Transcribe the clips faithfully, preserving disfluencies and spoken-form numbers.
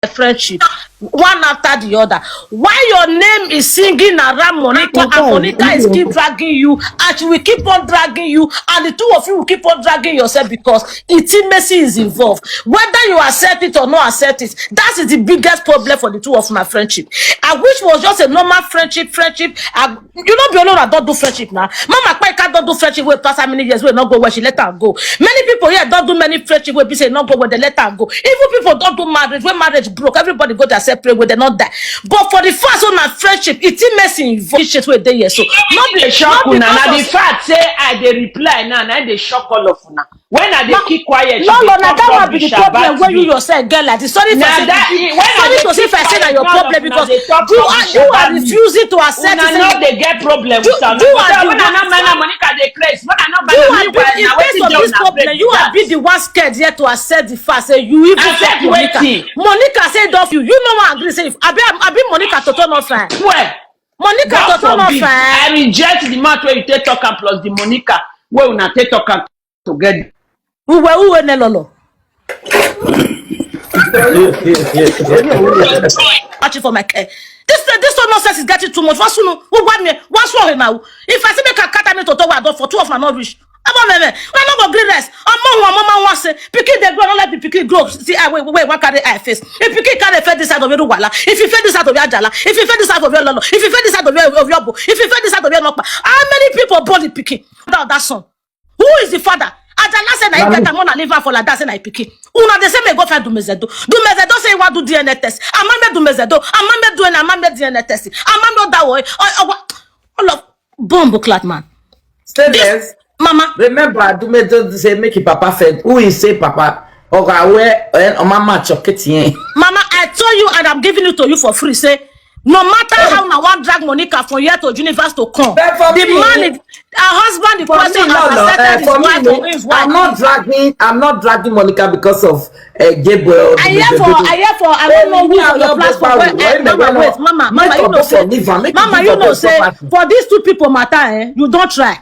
friendship, one after the other. Why your name is singing around Monica, and Monica is keep dragging you, and she will keep on dragging you, and the two of you will keep on dragging yourself because intimacy is involved. Whether you accept it or not accept it, that is the biggest problem for the two of my friendship. I wish it was just a normal friendship, friendship. I, you know, be alone, I don't do friendship now. Mama Kpaika don't do friendship with past how many years, we not go where she let her go. Many people here don't do many friendship with be say not go where they let her go. Even people don't do marriage, when marriage broke, everybody go their separate way, they not die. But for the first one, na friendship, it is messy involved. Shit wey dey here, so no be dey shock no be una na the because of fact say I dey reply now na dey shock all of una. When I dey Ma- keep quiet, she no, dey no, na talk that one be rubbish the problem about wey you me. Yourself get like this. Sorry for Na say that the- when I sorry dey to say keep if I say na quiet, your none of problem una because dey talk you are rubbish you are about me. refusing to accept Una it. no Say dey get problem you- with am. you Una are say the when I one- no man and Monica dey craze. When I no man you and are meanwhile being na in wetin face dey of this una brain problem. be You are that. being the one scared yet to accept the fact say you even Accept fuck Monica. wetin? Monica say don you. You no wan agree say if abi abi Monica toto no fine. Swear. Monica God toto no forbid. I fine. Reject the mouth wey you take talk am plus the Monica wey una take talk am together. Uwe uwe ne lolo. Watch it for my care. This this one nonsense is getting too much. Wasunu, who want me? What's wrong now? If I see make a cut me to talk about for two of my not reach. I'm on me. I no go gree rest. I'm on one mama one say pikin dey grow, no let the pikin grow. See, I wait, wait, one carry eye face. If pikin carry fail this side of your wala, if you fail this side of your jala, if you fail this side of your lolo, if you fail this side of your of your bo, if you fail this side of your nokpa, how many people born the pikin? That that son. Who is the father? Ajala say na him get am, una leave am for like that, say na him pikin. Una dey say me go find Dumezedo. Dumezedo say he wan do D N A test. Amame Dumezedo. Amame do an Amame D N A test. Amame that way. Oh, oh, what? All of bomb clad man. Stainless. Mama, Remember, Dumezedo say make him papa fed. Who is say papa? Oga where and Omama choketiyen. Mama, I told you and I'm giving it to you for free. Say, no matter how na one drag Monica from here to universe to come, But for the me, man, is, her husband, the For question me, no, has no. accepted Uh, his for wife me, or his wife. I'm not dragging. I'm not dragging Monica because of uh, Gabriel. I hear for, I hear for, I don't know who for your platform. Wait, eh, mama, wait, mama, mama, you know say, mama, you know say, for these two people matter, eh, you don't try.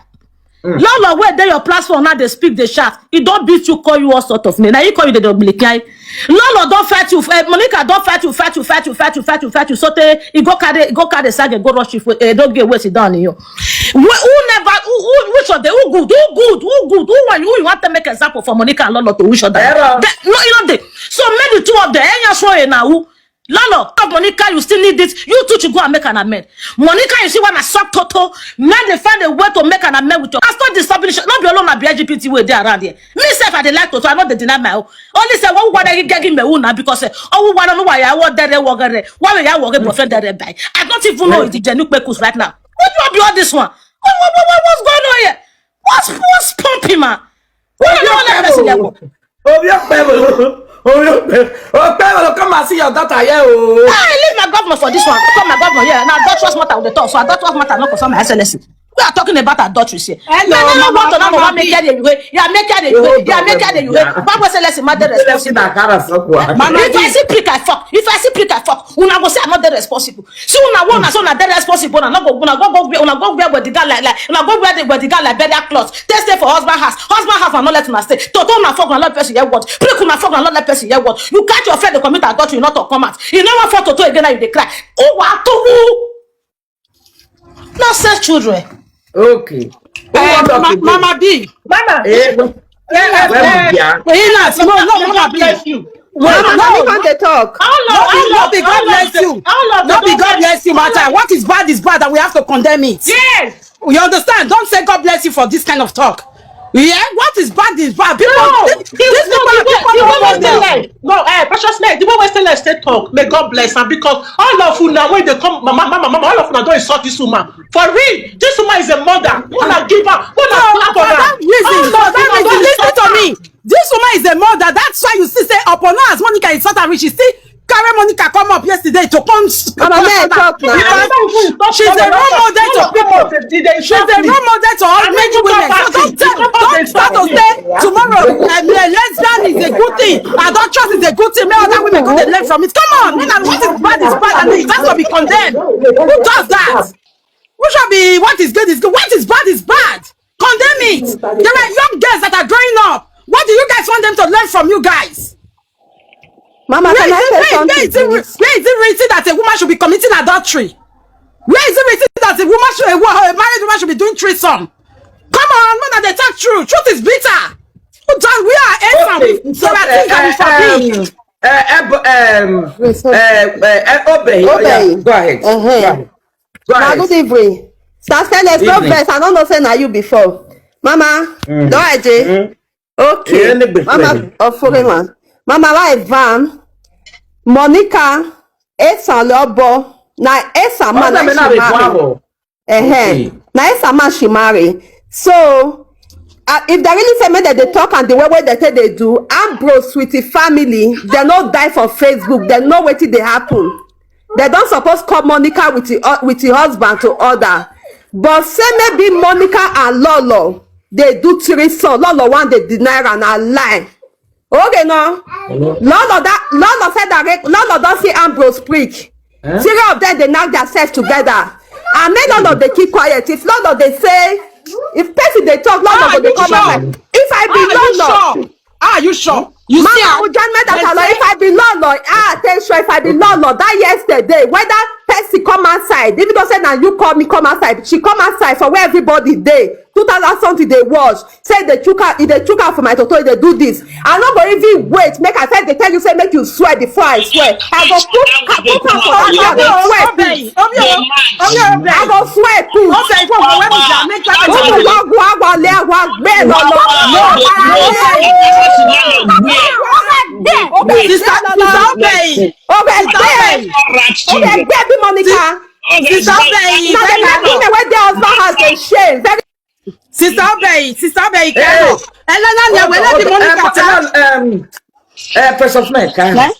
Lolo, where dey your platform now? They speak, they shout. He don't beat you, call you all sort of name. Now he call you the Dominican. Lolo don't fight you. Eh, Monica don't fight you, fight you, fight you, fight you, fight you, fight you. So te, he go carry, go carry saga, go rush you. Eh, don't get waste down in you. Who, who never, who, who, which of the, who good, who good, who good, who want, who you want to make example for Monica and Lolo to each other? Error. They- no, you know they. So make the two of them. Eh, you sure now who? Lolo, of Monica, you still need this. You two should go and make an amend. Monica, you see when I suck Toto, man, they find a way to make an amend with your. That's not the submission. Not be alone, I be L G B T way they around here. Me self, I dey like Toto. I know they deny my own. Only say, what would I get me now? Because eh, oh, we want to know why I want that work. Why we are working for that by? I don't even know if the genuine pecus right now. What do you be all this one? What, what, what, what, what's going on here? What's what's pumping, man? What do you want that person there for? Obi Okpebholo. Obi Okpebholo. Okpebholo, come and see your daughter here. Oh. I leave my governor for this one. Come my governor here. Now adulterous matter with the talk. So adulterous matter not concern my excellency. We are talking about adulteries here. Hello, No, no, no, Mama, what to know, Mama Mama, make B. Carry away. Yeah, make Carry You away. hold Yeah, on, make hold Carry on, away. yeah. What was excellency matter Let's see responsible? that kind of software. Mama, If I see prick, I fuck. If I see prick, I fuck. Una go say I'm not that responsible. See una one, so una that responsible. Una no go, una go, go, una go wear with the guy like, like, una go wear the with the guy like burial cloth. They stay for husband house. Husband house and not let una stay. Toto una fuck, una let person hear what. Prick una fuck, una not let person hear what. You catch your friend, they commit adultery, you not to come out. You never fuck Toto again, now you dey cry. Oh, what to who? Nonsense children. Okay. Who Eh, want Mama, talk to Mama B. Eh, eh, eh, yeah. Hey, no, no, no, Mama B. Bless you. Mama, Mama, no, you want to talk. no, no, no be God bless you. No be God bless you matter. What is bad is bad, and we have to condemn it. Yes. You understand? Don't say God bless you for this kind of talk. Yeah, what is bad is bad. People, No, these, these people are people the no way want them. Stainless, no, eh, Precious Mary, the way Stainless take talk, may God bless her because all of una when they come, mama, mama, mama, all of una don't insult this woman. For real, this woman is a mother. Una give her, una So, clap for for her. that reason, All for of that una reason, don't listen insult to her. me. This woman is a mother. That's why you see say upon her as Monica is such a rich, she still carry Monica come up yesterday to come s- Mama, may I clash her. talk now? Because she's a role model to people. She's a role model to all many women. So don't tell, don't start to say tomorrow um, lesbian is a good thing, adulteress is a good thing. Make other women go dey learn from it. Come on, when what is bad is bad, and it has to be condemned. Who does that? Who should be what is good is good? What is bad is bad. Condemn it. There are young girls that are growing up. What do you guys want them to learn from you guys? Mama, Where can is I it? say Where, where something, is it? Where, please? Where is it written that a woman should be committing adultery? Where is it written that a woman should, a, wo- a married woman should be doing threesome? Come on, man, they talk true. Truth is bitter. Who done? We are handsome. Okay, We it's there are okay. things that we Uh, forbid. um, uh, Ebo- um, Wait, so- uh, uh, uh, Obey. Oh, yeah, Obey. go ahead. Uh-huh. Go ahead. Go Now, ahead. good evening. Sir Stainless, no Evening. Vex. I don't know say now you before. Mama, Mm. no I dey. Mm. Okay. Yeah, no be Mama, problem. Ofurema. Mama, why Van? Monica, Esan Lobo. Na Esan man Problem na na she be marry. problem. Ehen. Okay. Na Esan man she marry. So, uh, if they really say make dem dey talk and the way wey dem take dey do, Ambrose with the family, dem no die for Facebook. Dem know wetin dey happen. Dem don suppose call Monica with the, uh, with the husband to order. But say maybe Monica and Lolo dey do threesome. Lolo wan dey deny am, na lie. Okay, no. Lolo that Lolo said that re- Lolo don see Ambrose prick. Eh? Three of them dey knack themselves together. And make Lolo dey keep quiet. If Lolo dey say, if person dey talk, Lolo Ah, go dey you come sure? outside. If I be Are you Lolo, sure? Are you sure? You Mama, see, Ojan Meda they Talo, say- if I be Lolo, ah, attention, if I be Lolo, that yesterday, whether person come outside, even though say na you call me come outside, she come outside for where everybody dey, two thousand something dey watch, say dey chook am, e dey chook am for my toto, e dey do this. I no go even wait, make I first dey tell you say make you swear before I swear. I go put, I put am for that, I go swear put. Obey, Obey, Obey, Obey. I go swear put. Obey, for when we can make that Go to work, work, work, work, work, bẹ́ẹ̀ lọ, lọ. Sister, Sister Obey. Okay, Sister Obey. Okay, baby Monica. Sister Obey. Now the man in the way the husband has been shame. Very Sister Obey. Sister Obey. Hey. Elena, Hold we on, let the hold on. Monica Um, talk. um, um, uh, Precious Mecca. Yeah?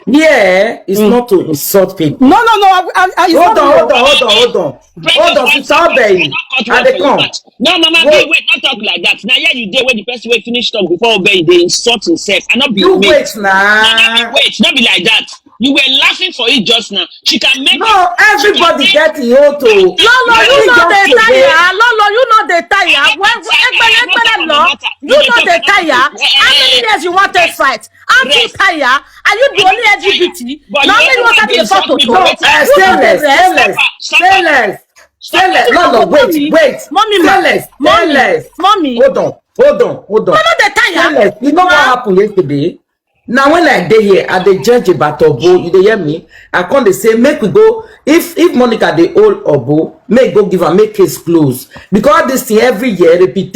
Yeah, it's not to insult people. No, no, no. I, I, I, it's Hold not on, me. Hold on, hold on, hold on. Hold on, Sister Obey. And they come. No, Mama, Wait. Wait, wait, not talk like that. Now, yeah, you dey where the person wey finish talk before Obey, dey insult himself. I not be You me. Wait now. Wait, not be like that. You were laughing for it just now. She can make No, everybody get it out. Oh. Lolo, you Every know just they today. Tire. Lolo, you know they tire. When Ekpele Ekpele law, you know they tire. How many years you want to fight? Aren't you tired? Are you the only L G B T? But Now you many don't want to have be to fought to insult me. talk. No, uh, You know the Stainless, rest. Stainless, Stainless, Stainless. No, no, Mommy, wait, wait. Mommy, Stainless, Mommy, Stainless. Mommy. Hold on, hold on, hold on. No, no, they tire. Stainless, you know what Ma. Happened yesterday? Now when I dey here, I dey judge about Obo. You dey hear me? I come dey say make we go. If if Monica dey hold Obo, make go give am, make case close. Because this thing every year repeat.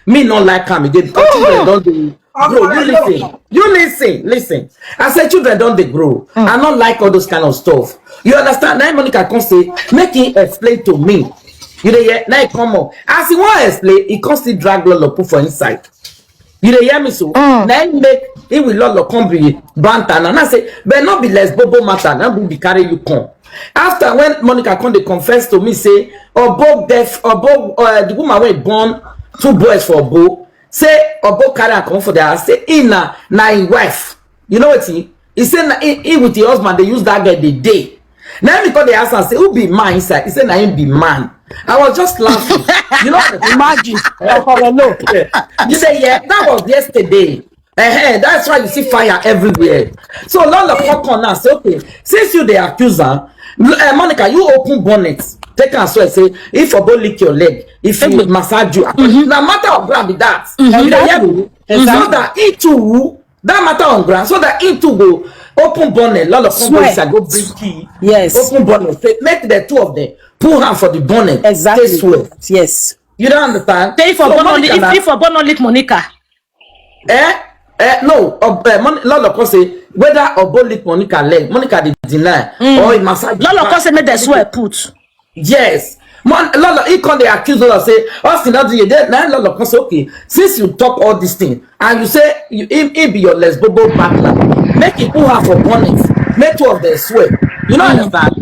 Me no like am again. Because children don dey grow. You listen. You listen. Listen. I say children don dey grow. I no like all those kind of stuff. You understand? Now Monica come say make him explain to me. You dey hear? Now he come up. As he wan explain, he come still drag Lolo put for inside. You dey hear me so? Now him make him with Lolo come be banter. Now I say, but no be less bobo matter. Now we be carry you come. After when Monica come dey confess to me say Obo deaf, Obo, uh, the woman wey born two boys for Obo, say Obo carry am comot for their house. Say he na na him wife. You know what he? He say na he, he with him husband dey use that girl dey dey. Now him come dey ask am say who be man inside? He say na him be man. I was just laughing. You know what I mean? Imagine. Okorelo. You dey hear? That was yesterday. Eh, that's why you see fire everywhere. So Lolo come come now say, okay, since you dey accuse her, uh, Monica, you open bonnet, take am swear say if Obo lick your leg, if he massage you, na matter of ground be that. You dey hear me? So that he too, that matter on ground, so that he too go open bonnet, Lolo come go Swear. Inside, go bring key, Yes. Open bonnet, say, make the two of them pull hand for the bonnet, Exactly. Take swear. Yes. You don't understand? Say if So Obo no Monica lick, na- if, if Obo no lick Monica. Eh? Eh, no, uh, uh, Mon- Lolo come say whether Obo lick Monica leg, Monica dey deny or he massage. Lolo come say make the swear put. Yes. Mon- Lolo, he come dey accuse Lolo say, Austin, not you. Then now Lolo come say, okay, since you talk all this thing and you say you, he, he be your lesbobo partner, make he put her for bonnet, make two of them swear. You know understand?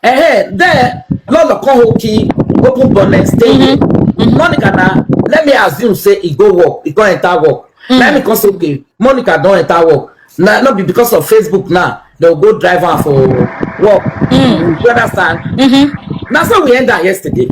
Eh, then Lolo come hold key, open bonnet, stay here. Monica now, let me assume say he go work, he go enter work. Let me come say, okay, Monica don enter work. Now, not be because of Facebook now, they'll go drive her for work. You understand? Now, so we end that yesterday.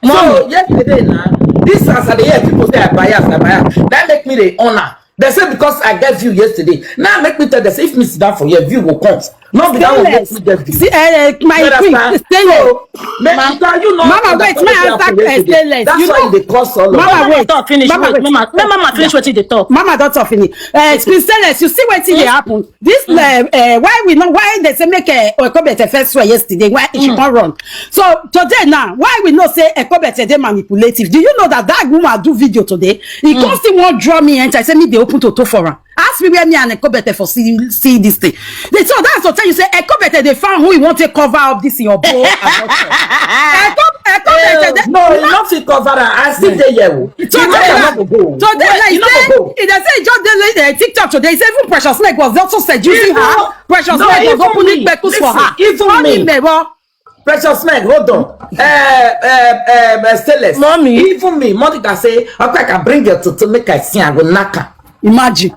So yesterday now, this as I dey hear people say I bias, I bias. That make me the honor. They say because I get view yesterday. Now make me tell them say if me sit down for here, view go come. Not be that one make me get view. See, uh, my queen, stainless. So, make, you know, mama, wait, my answer, uh, stainless. That's why they cause all of mama, wait, finish. Mama, wait, mama, finish what they talk. Mama, don't talk finish. Uh, stainless, you see what they happen. This, uh, uh, why we know why they say make, uh, Ekobete first swear yesterday? Why she can't run? So today now, why we know say Ekobete they manipulative? Do you know that that woman do video today? He come still won't draw me enter. I say me they open to to for her. Ask me where me and Ekobete for see, see this thing. They, so that's to tell you say Ekobete they found who you want to cover up this in your bowl. Ekobete, no, you not fit cover her. I still dey here. So today now, he say he just did TikTok today. He said even Precious Meg was also seducing her. Precious Meg was opening kpekus for her. Even me. Precious Meg, hold on. Uh, uh, uh, uh, Stainless. Mommy. Even me, Monica say, okay, I can bring your tutu, make I see, I go knock her. Imagine.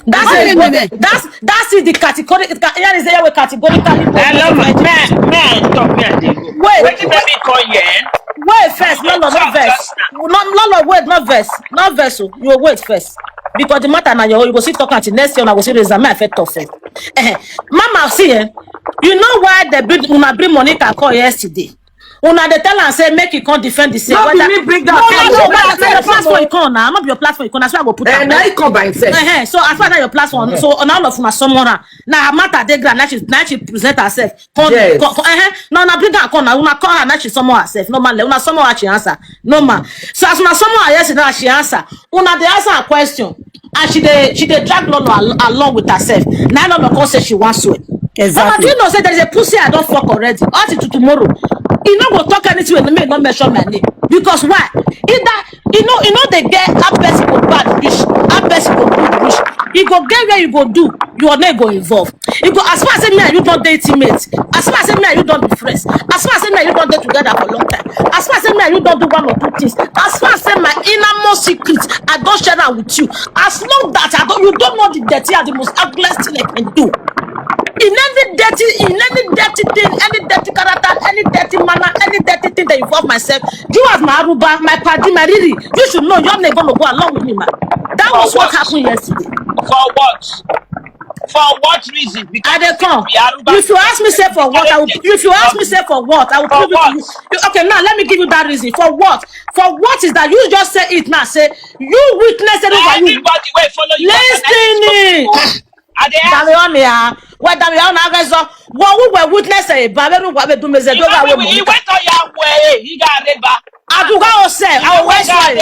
That's it. That's that's it. The category. Here is the way categorically. Hello, man. Man, man, talk me and they go. Wait. Wetin make me call here? Wait first. No, no, no, vex. No, no, no, wait, no vex. No vex. Oh. You wait first. Because the matter now, you go see talk until next year. I go see result. Me, I fit talk first. Eh, Mama, see, eh? You know why they bring una bring Monica call yesterday? Una dey tell am say make he come defend the same. No be me bring am. No, no, no, your platform he come now. Not be your platform he come. That's why I go put am. Now he come by himself. Uh-huh. So as far as your platform, so on all of una summon her. Now her matter dey ground. Now she now she present herself. Come, come, come, uh-huh. No, na bring her come now. Una call her now she summon herself. No man, una summon her she answer. No man. So as una summon her yesterday, now she answer. Una dey answer her question. And she dey she dey drag Lolo al- along with herself. Now Lolo come say she wants swear. Exactly. Mama, do you know say there is a pussy I don't fuck already? Until to tomorrow. He no go talk anything when me no mention my name. Because why? Either you know you know they get how person go bad reach, how person go good reach. You go get where you go do, your name go involve. You go as far as say me and you don't date intimate, as far as say me and you don't be friends, as far as say me and you don't date together for a long time, as far as say me and you don't do one or two things, as far as say my innermost secret, I don't share that with you. As long that I don't, you don't know the dirty and the most ugliest thing I can do. In any dirty, in any dirty thing, any dirty character, any dirty manner, any dirty thing that involve myself, you as my aruba, my party, my riri, you should know your name gonna go along with me, man. That was what happened yesterday. For what? For what reason? Because I dey come. If you ask me say for what, I will, if you ask me say for what, I will prove it to you. You- Okay, now let me give you that reason. For what? For what is that? You just say it now. Say you witness it over you. Anybody wey follow you. Listen. I dey ask. Damioni, ah. Well, Damioni, I guess so. What we were witness a Baberu Wabe Dumeze Doga. He went on your way. He got river. Aduga ose, I will swear.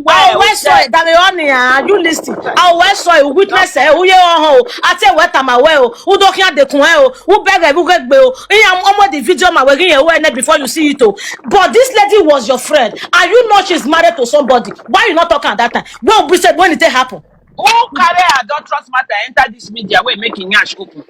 I will swear. Damioni, ah, you listen. I will swear. Witness, eh? Uye oho. Ate weta ma we o. Udokia de kun e o. Ubege bugegbe o. Iya omo the video ma we giye we ne before you see it o. But this lady was your friend, and you know she's married to somebody. Why you not talking at that time? Well, we said when it happen. Who carry adulterous matter enter this media wey make him yansh open?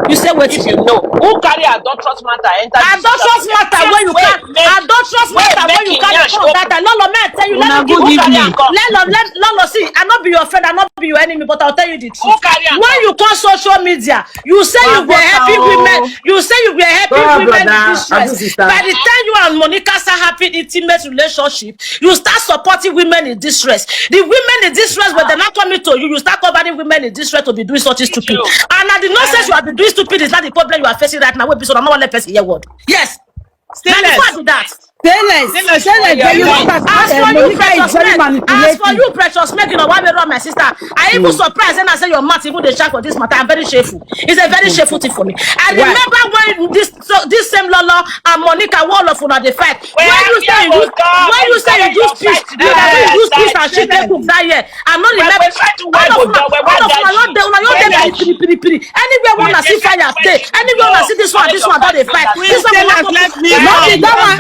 You say wetin? If you know, who carry adulterous matter enter this media? Adulterous matter wey you carry, adulterous matter wey you carry come that time. Lolo, may I tell you, let me give you. Lolo, let, Lolo, see, I no be your friend, I no be your enemy, but I'll tell you the truth. Who carry am? When you come social media, you say you were helping women, you say you were helping women in distress. By the time you and Monica start having intimate relationship, you start supporting women in distress. The women in distress, when they're not coming to you, you start covering women in distress to be doing something stupid. And at the nonsense you have been doing stupid is not the problem you are facing right now. Wait, so I no wan let person hear word. Yes. Stainless. Stainless. Stainless. Stainless. As for you, Precious Meg, as for you, Precious Meg, you know why we run my sister. I even surprised and I say your mouth even dey sharp for this matter. I'm very shameful. It's a very shameful thing for me. I remember when this so this same Lolo and Monica, all of una dey fight. When you say you use, when you say you use peace, you dey use peace and shit take cook that year. I no remember. All of una, all of una don dey, una don dey piri piri piri piri. Anywhere una see fire, stay. Anywhere una see this one, this one don dey fight. This one go happen. No be that one.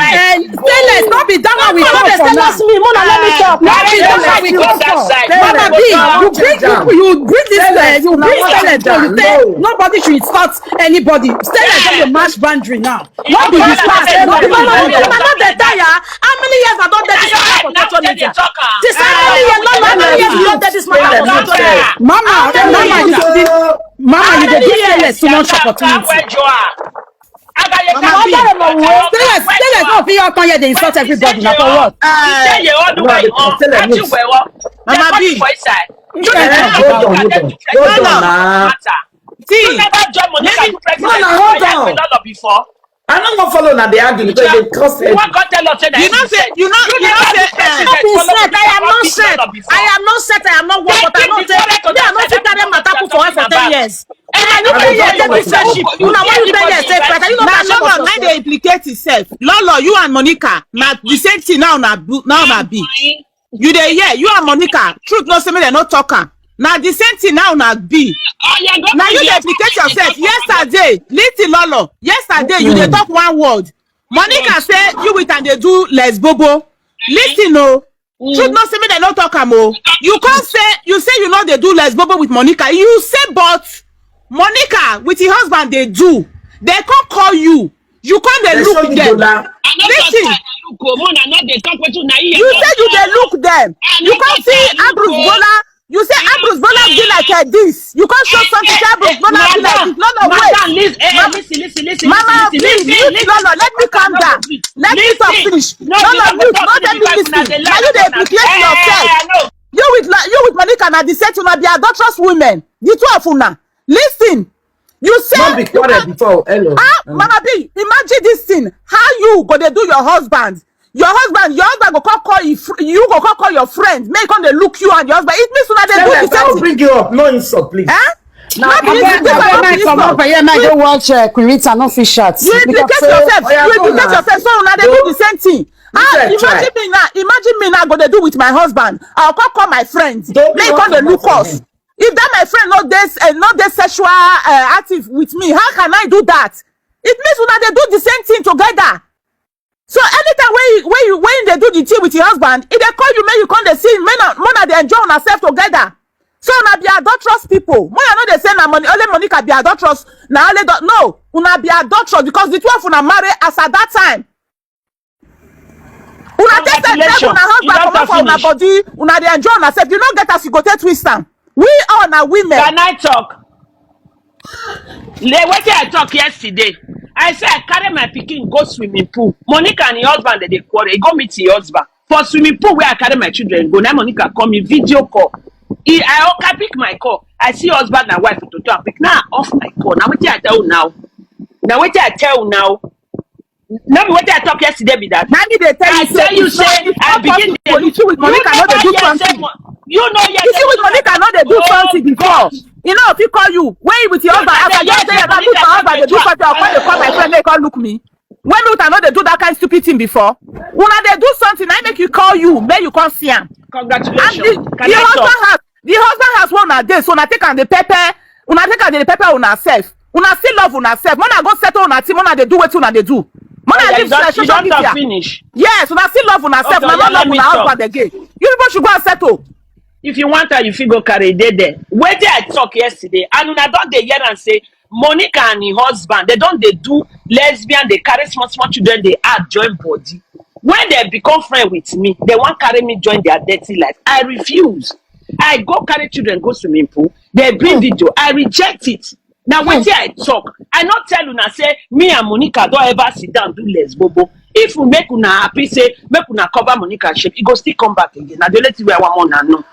Stainless, no be that one we come for now. Me, Mona, let me talk. No be that one we come for. Mama B, you bring you bring this, you bring Stainless down. You say nobody should insult anybody. Stainless don dey match boundary now. No be this part. No be this part. Una no dey tire. How many years I don dey this matter for social media? Since how many years? No, how many years you don dey this matter for social media? Mama, Mama, you dey give, Mama, you dey give Stainless too much opportunity. Mama B. Stainless, stainless, no fit your tongue here dey insult everybody. Na for what? Mama B. Hold on, hold on, hold on, hold on, na. See, you never join Monica. You pregnant. Hold on. Before. I no wan follow una dey argue because you dey cause. You wan come tell us say na you know say you know you know say eh, I am not set. I am not set. I am not set. I am not work, but I no take. Me, I no fit carry matter put for her for ten years. Una no fit hear take this friendship. Una wan you ten years take friend. You know na Lolo na dey implicate himself. Lolo, you and Monica na the same thing now. Na now na be. You dey hear? You and Monica, truth no say make dem no talk am. Na the same thing now na be. Na you dey implicate yourself. Yesterday, listen, Lolo. Yesterday, you dey talk one word. Monica say you with am dey do less bobo. Listen o. Truth no say make dem no talk am o. You come say you say you no dey do less bobo with Monica. You say but Monica with her husband dey do. Dem come call you. You come dey look dem. Listen. You say you dey look dem. You come see Ambrose Bola. You say Ambrose Bola be like eh, this. You come show something say Ambrose Bola be like this. No, no, wait. Mama, please, mute. No, no, let me calm down. Let me talk finish. No, no, mute. No, let me listen. Now you dey implicate yourself. You with you with Monica na the same una be adulterous women. The two of una. Listen. You say no be quarrel before. Hello. Ah, Mama B, imagine this thing. How you go dey do your husband? Your husband, your husband go come call you. You go come call your friend. Make come dey look you and your husband. It means una dey do the same thing. Bring you up. No insult, please. Eh? No be insult. This one no be insult. Abeg, abeg, make I comot for here. Make I go watch uh, Queen Rita. No fit shout. You implicate yourself. You implicate yourself. So una dey do the same thing. Ah, imagine me now. Imagine me now. Go dey do with my husband. I'll come call my friend. Make come dey look us. If that my friend no dey uh, no dey sexual uh, active with me, how can I do that? It means una dey do the same thing together. So anytime when you when you when they do the thing with your husband, if they call you, make you come dey see, make una make una dey enjoy una self together. So una be adulterous people. Make una no dey say na money only Monica be adulterous, na only do, no, una be adulterous because the two of una marry as at that time. Una take time take una husband comot for una body, una dey enjoy una self. You no get as you go take twist am. We all na women. Can I talk? Le wetin I talk yesterday. I say I carry my pikin go swimming pool. Monica and her husband dey dey quarrel. He go meet him husband for swimming pool where I carry my children go. Now Monica call me video call. He, I, I pick my call. I see husband and wife to talk. Now I off my call. Now wetin I tell you now? Now wetin I tell you now? No be wetin I talk yesterday be that. Na me dey tell you say I begin dey look you with Monica no dey do something. You know yes. You see with Monica no dey do something before. You know if he call you when you with your husband after you say about look my husband dey do something or call dey call my friend make he come look me. When me with am no dey do that kind stupid thing before. Una dey do something na make you call you make you come see am. Congratulations. And the, the husband has the husband has one na dey so na take am dey pepper una take am dey pepper una sef una still love una sef una go settle una thing una dey do wetin una dey do una leave social social media finish. Yes una still love una sef una no love una husband again you people should go and settle. If you want her you fit go carry e dey there wetin I talk yesterday and una don dey hear am say Monica and her husband they don dey do lesbian dey carry small small children dey add join body when they become friend with me they wan carry me join their dirty life I refuse. I go carry children go swimming pool. They bring video. I reject it. Now wetin I talk? I not tell una say me and Monica don't ever sit down do less bobo. If we make una happy say make una cover Monica shape, e go still come back again. Now the only thing wey I want una know,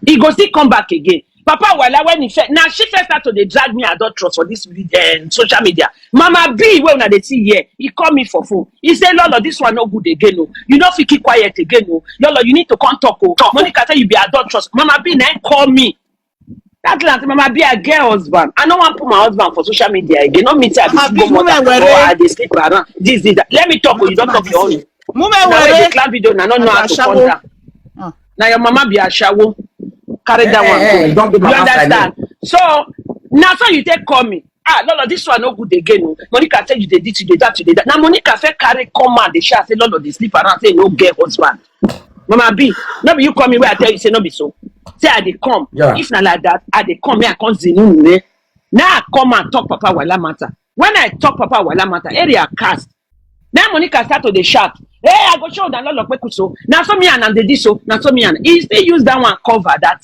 e go still come back again. Papa Wala when he first now she first start to dey drag me adulterous for this um, social media. Mama B wey una dey see here, he call me for phone. He say, Lolo, this one no good again o. You no fit keep quiet again o. Lolo, you need to come talk o. Monica say you be adulterous. Mama B na him call me. That last Mama B I get husband. I no wan put my husband for social media again. No mean say I dey go motor or I dey sleep around. This this that. Let me talk o. You don talk your own. Mume were. Now wey dey climb video na no know how to come down. Na your mama be ashawo. Carry that one go. You understand? So na so you take call me. Ah, Lolo, this one no good again. Oh. Monica tell you they did today, that today, that. Now Monica fẹ́ carry come and they shall say, Lolo, they sleep around, say no get husband. Mama B, no be you call me where I tell you, say no be so. Say I dey come. Yeah. If not like that, I dey come, me I come zinu me. Now I come and talk Papa Wala matter. When I talk Papa Wala matter, area cast. Now Monica start to dey shout, hey, I go show down Lolo Pekuso. Now so me and am dey this so. Now so me and he still use that one cover that